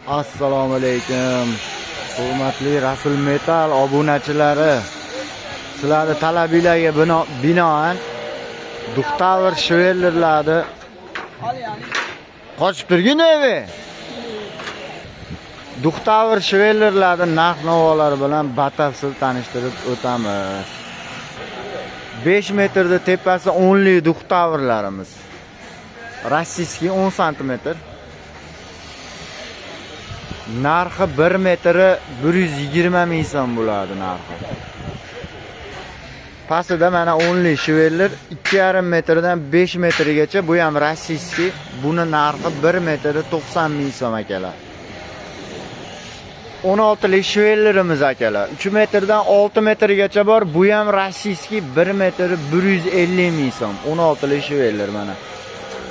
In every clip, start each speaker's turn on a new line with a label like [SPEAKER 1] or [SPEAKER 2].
[SPEAKER 1] Assalomu alaykum. Hurmatli Rasul Metal obunachilari. Sizlarni talabinglarga binoan Duxtavr shvellerlarni qochib turgin evi. Duxtavr shvellerlarni narx-navolari bilan batafsil tanishtirib o'tamiz. 5 metrda tepasi 10 lik duxtavrlarimiz. Российский 10 santimetr. Narxi 1 metri 120 ming so'm bo'ladi narxi. Pastida mana 10 lik shveller 2,5 metrdan 5 metrgacha, bu ham российский. Buni narxi 1 metri 90 ming so'm, akalar. 16 lik shvellerimiz, akalar. 3 metrdan 6 metrgacha bor. Bu ham российский, 1 metri 150 ming so'm. 16 lik shveller mana.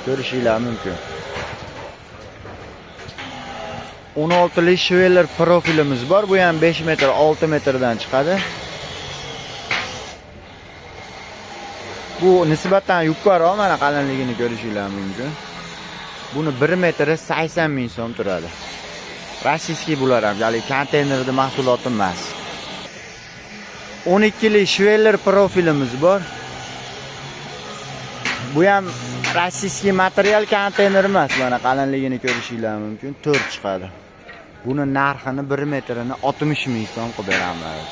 [SPEAKER 1] Ko'rishinglar mumkin. 16 lik shveller profilimiz bor. Bu ham 5 metr, 6 metrdan chiqadi. Bu nisbatan yuqoriroq, mana qalinligini ko'rishinglar mumkin. Buni 1 metri 80 ming so'm turadi. Российский bular ham, ya'ni konteynerda mahsuloti emas. 12 lik shveller profilimiz bor. Bu ham российский material, konteyner emas. Mana qalinligini ko'rishinglar mumkin. 4 chiqadi. Buni narxini 1 metrini 60 ming so'm qilib beramiz.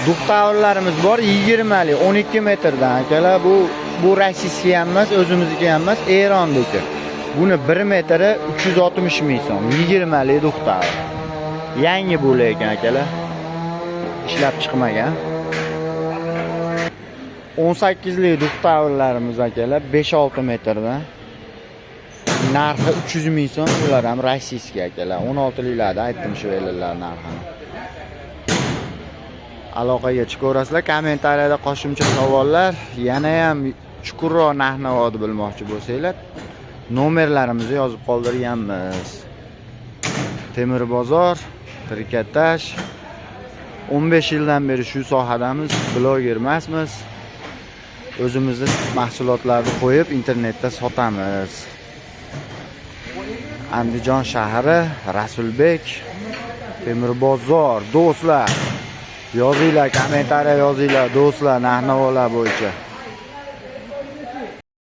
[SPEAKER 1] Duxtavrlarimiz bor 20 lik 12 metrdan, akalar. Bu российский ham emas, o'zimizniki ham emas, Eronniki. Buni 1 metri 360 ming so'm. 20 lik duxtavr. Yangi bu lekin, akalar. Ishlab chiqmagan. 18 lik duxtavrlarimiz, akalar, 5-6 metrdan. Narxi 300 ming so'm, ular ham российский, akalar. 16 liklarda aytdim shu ellar narxini. Aloqaga chiqaverasizlar. Kommentariyada qo'shimcha savollar, yana ham chuqurroq narx-navoni bilmoqchi bo'lsanglar, nomerlarimizni yozib qoldirganmiz. Temir bozor, Trikotaj. 15 yildan beri shu sohadamiz, bloger emasmiz. O'zimizni mahsulotlarni qo'yib internetda sotamiz. Andijon shahri, Rasulbek, Temir bozor, do'stlar. Yozinglar, kommentariya yozinglar, do'stlar, narx-navolar bo'yicha.